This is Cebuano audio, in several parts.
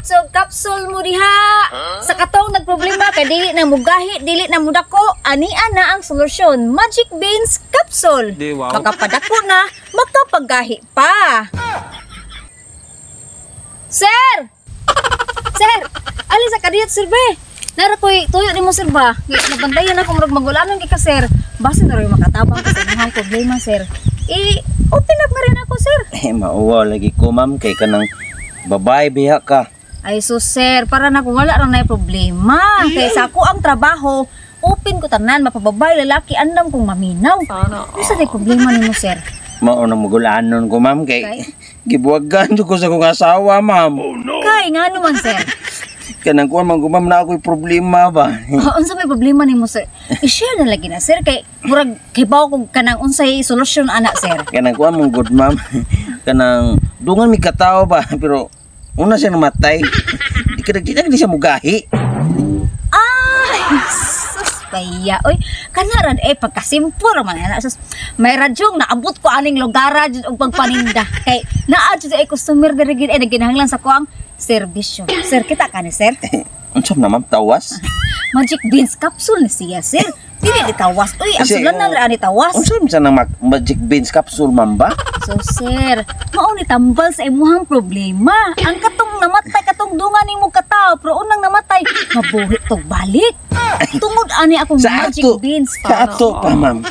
So capsule mo diha. Sa katong nagproblema kay dili na mugahi, dili na mudako, ania na ang solusyon. Magic Beans Capsule. Di, wow. Makapadako na, makapagahi pa. Sir! Sir, ali sa kadiyot, sir, be. Nara ko'y tuyo nimo, sir, ba? Nabantayan ako murag magulanon kay ka, sir. Basta na rin makatabang ka sa imong problema, sir. I open up na rin ako, sir. Eh, mauwa lagi ko, ma'am, kay kanang babae biha ka. Ay so sir, para na kung wala ra na problema. Kay sa ako ang trabaho, open ko tanan, mapababay, lalaki, andam kong maminaw. Unsa day problema nimo, sir? Mao nang magulanon ko, ma'am, kay Kay? gibuwagan jud ko sa akong asawa, ma'am. Kay ngano man, sir? Kanang kuan man ko, ma'am, na ako'y problema ba. Ah, unsa may problema nimo, sir? I-share na lagi na, sir, kay murag kibaw kog kanang unsay solusyon ana, sir. Kanang kuan mong good, ma'am. Kanang dungan mi katawo ba, pero una siya namatay. Di ka di na siya mugahi. Ay, sus, paya. Oy, kanaran eh pagkasimple ra man ana. Sus, may radyong naabot ko aning lugara jud og pagpaninda. Kay naa jud ay customer diri gid ay nagkinahanglan sa kuang serbisyo. Sir, kita ka ni sir. Unsa man na, ma'am, tawas? Magic Beans Capsule ni siya, sir. Dili di tawas. Uy, ang Kasi, sulan na ani tawas. Unsa man sa nang Magic Beans Capsule, ma'am ba? So, sir, mao ni tambal sa imuhang problema. Ang katong namatay, katong dungan nimo katawo, pero unang namatay, mabuhi tog balik. Tungod ani akong Sa Magic ato, Beans. sa ato pa, ma'am.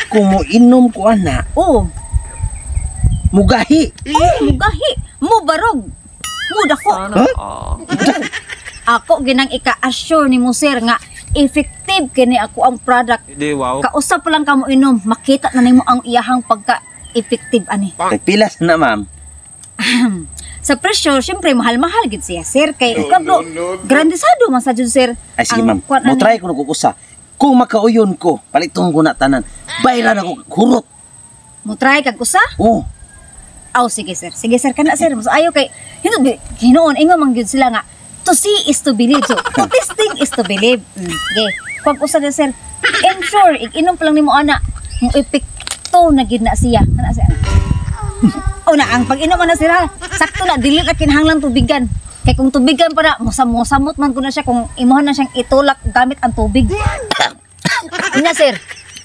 Kung moinom ko ana, Oh, mugahi. oh, mugahi, mubarog, mudako. Huh? Ako ginang ika-assure nimo, sir, nga effective kini ako ang product. Di, wow. Kausap pa lang kamo inom, makita na nimo ang iyahang pagka-effective ani. Nagpilas na, ma'am. Sa presyo, syempre mahal-mahal gid siya, sir, kay kablo grandisado man sa jud, sir. Ay sige, Ang ma'am. kuwan Mo ani. try ko nagkukusa. Kung makauyon ko, paliton ko na tanan. Bayran ako hurot. Mo try kag usa? Oh, Aw, sige, sir. Sige, sir, kana, sir. Mas ayo kay hinoon hinuon ingon man gyud sila nga to see is to believe. So, to testing is to believe. Sige. Pag usa na, sir, I'm sure inom pa lang nimo ana, mo epekto na gid na siya. Kana siya. Oh na ang pag-inom na sila, sakto na, dili na kinahanglan tubigan. Kay kung tubigan pa na, musamot man ko na siya kung imuhan na siyang itulak gamit ang tubig. Ina, sir,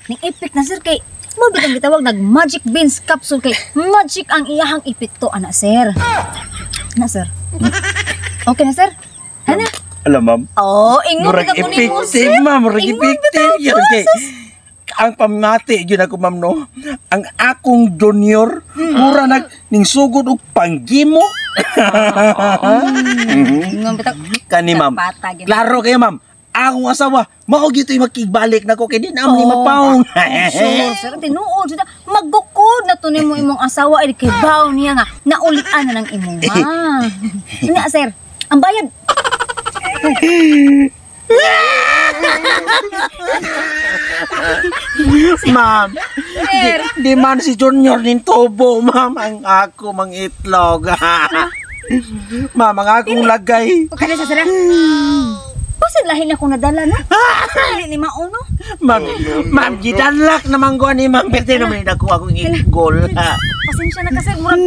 ning epek na, sir, kay mo bitang gitawag nag Magic Beans Capsule kay magic ang iyahang epekto ana, sir. Na, sir. Okay na, sir. Ana. Alam, ma'am. Oh, ingon Murag ka ko nimo, sir. effective, ma'am. Murag Ingon effective bitaw yun. ko, Kay, sus. ang pamati yun ako, ma'am, no? Ang akong junior, mura nag ning sugod og panggimo. Ingon bitaw. Kani, ma'am. Kapata, gid. Klaro kayo, ma'am. Akong asawa, mao gyud makigbalik nako kay di na ni Oh. mapaong. So, sir, tinuod jud na. Magukod na to nimo imong asawa ay kay baw niya nga naulian na ng imuha. Ina, sir, ang bayad. Ma'am, Sir. di man si Junior nin tubo, ma'am. Ang ako mang itlog. Ma'am, ang akong lagay. Pagkala sa sir. Basin lahi na akong nadala no. Dili ni mao no. Ma'am, ma'am, gidanlak naman ko ani, ma'am. Pwede naman ako akong igol. Pasensya na kasi murag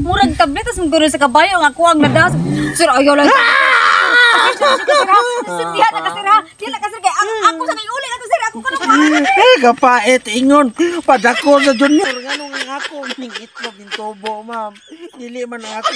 murag tabletas mong guro sa kabayo ang ako ang nadas. Sir, ayaw lang. Pasensya na siya, sir, ha. Sir, diha na ka, sir, ha. Diha na ka, sir, kay ang ako sa uli ato, sir, ako ka na. Eh, kapait, ingon. Padako sa Junior. Ngano ang ako ning itlog ning tubo, ma'am. Dili man ang ako.